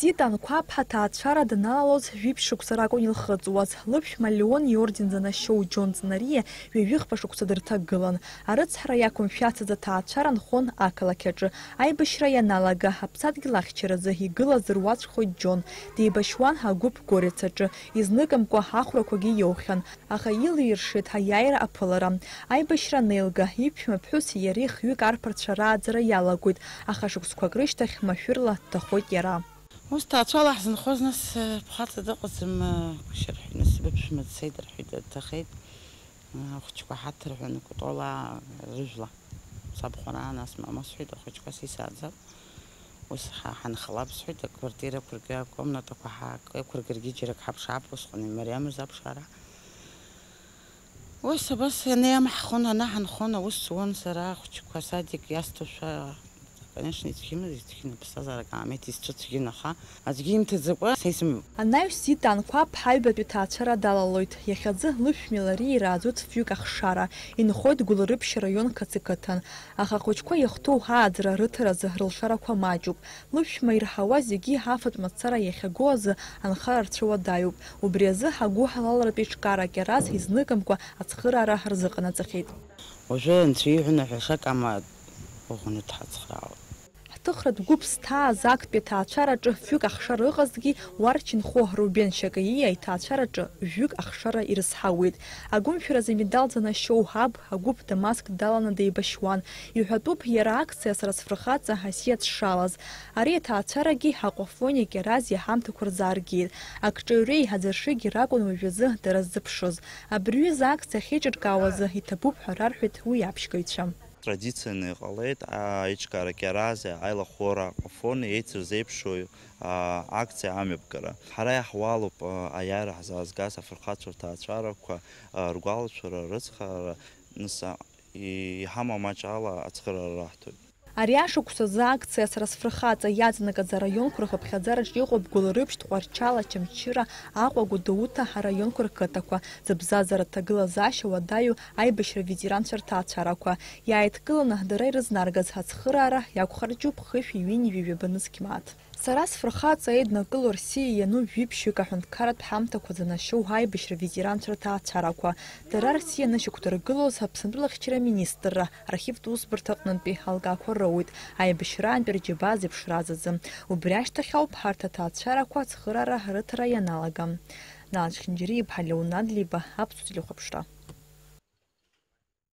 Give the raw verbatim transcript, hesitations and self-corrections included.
Зита Анқәаԥҳа аҭаацәара даналалоз жәиԥшь шықәса ракәын илхыҵуаз. Лыԥшәма Леон иорден занашьоу Џьон Ҵнариа ҩажәихԥа шықәса дырҭагылан. Арыцҳара иақәымшәацыз аҭаацәара нхон ақалақь аҿы. Аибашьра ианалага, аԥсадгьыл ахьчаразы игылаз руаӡәхоит Џьон. Деибашьуан агәыԥ Горец аҿы. Изныкымкәа ахәрақәагьы иоухьан. Аха илиршеит аиааира аԥылара. Аибашьра анеилга, иԥшәма ԥҳәыси иареи хҩык арԥарцәа рааӡара иалагоит, аха шықәсқәак рышьҭахь машәырла дҭахоит иара. Ус ҭаацәала ҳзынхоз, нас, э, бхаҵа дыҟаӡам, э, гәышьа рҳәеит, нас, быԥшәма дцеит рҳәеит, дҭахеит. Э, ахәыҷқәа ҳаҭырҳәаны Кәтолаа рыжәла. Сабхәараа, нас, мама, сҳәеит, ахәыҷқәа сисааӡап. Ус ҳа-, ҳанхалап, сҳәеит, аквартира ықәырга, акомнатақәа ҳа-, ықәыргаргьы џьарак ҳаԥшаап, усҟан имариамыз аԥшаара. Ус абас ианеимаҳхон, анаҳанхон, аус зуан сара, ахәыҷқәа садик иасҭошәа, конечно, ицәгьамызт, ицәгьан, аԥсҭазаара акаамеҭ исцәыцәгьан, аха аӡәгьы имҭаӡакәа са исымоуп. Анаҩс Зита Анқәаԥҳа аҩбатәи ҭаацәара далалоит. Иахьазы лыԥшәмеи лареи ирааӡоит фҩык ахшара. Инхоит Гәылрыԥшь араион Қыцықыҭан. Аха ахәыҷқәа иахәҭоу ааӡара рыҭаразы рылшарақәа маҷуп. Лыԥшәма ирҳауа зегьы афатә мацара иахьагоу азы анхара рцәыуадаҩуп. Убри азы ҳагәыҳалалратә еиҿкаара Кьараз изныкымкәа ацхыраара рзыҟанаҵахьеит. Уажәы анцәа ииҳәо ҳәа шак ама уӷәны дҳацхраауеит. Ҳҭыхратә гәыԥ зҭааз актәи аҭаацәараҿы фҩык ахшара ыҟазҭгьы, уарча инхо Рубен Шьакаииа иҭаацәараҿы жәҩык ахшара ирызҳауеит. Агәымшәаразы амедал занашьоу аб агәыԥ Дамаск даланы деибашьуан. Иҳәатәуп, иара акциа Сара сфырхаҵа Асиа дшалаз. Ари аҭаацәарагьы Аҟәафони Кьарази аҳамҭақәа рзааргеит. Акҿаҩреи аӡыршигьы ракәын уажәазы дара ззыԥшыз. Абри аҩыза акциа ахьеиҿыркаауазы иҭабуп ҳәа рарҳәеит уи аԥшьгаҩцәа. Традицианы иҟалеит аиҿкаара Кьарази аилахәыра Аҟәафони еицырзеиԥшу, а, акциа амҩаԥгара. Ҳара иаҳуалуп, а, аиааира ҳзаазгаз афырхацәа рҭаацәарақәа, а, ргәалашәара, рыцхраара, нас, а, и-, иҳамоу амаҷ ала ацхыраара раҳҭоит. Ари ашықәс азы акциа Сара сфырхаҵа иаҵанакыз араионқәа рхыԥхьаӡараҿ иҟоуп Гәылрыԥшь, Тҟәарчал, Очамчыра, Аҟәа, Гәдоуҭа араионқәа рқыҭақәа, зыбзазара ҭагылазаашьа уадаҩу аибашьра ветеранцәа рҭаацәарақәа. Иааидкыланы дара ирызнаргаз ацхыраара иақәхарџьуп хышәи ҩынҩажәи жәаба нызқь мааҭ. Сара сфырхаҵа еиднакыло Рсиа иану жәиԥшьҩык аҳәынҭқарратә ҳамҭақәа занашьоу аибашьра ветеранцәа рҭаацәарақәа. Дара Рсиа анышьақәдыргылоз Аԥсынтәыла ахьчара аминистрра архивтә усбарҭа аҟнынтәи алкаақәа роуеит, аибашьраантәи рџьабаа зеиԥшраз азы. Убри ашьҭахь ауп ҳарҭ аҭаацәарақәа ацхыраара рыҭара ианалага. Налач Хинџьариа-иԥҳа Леон Адлеиба, Аԥсуа телехәаԥшра.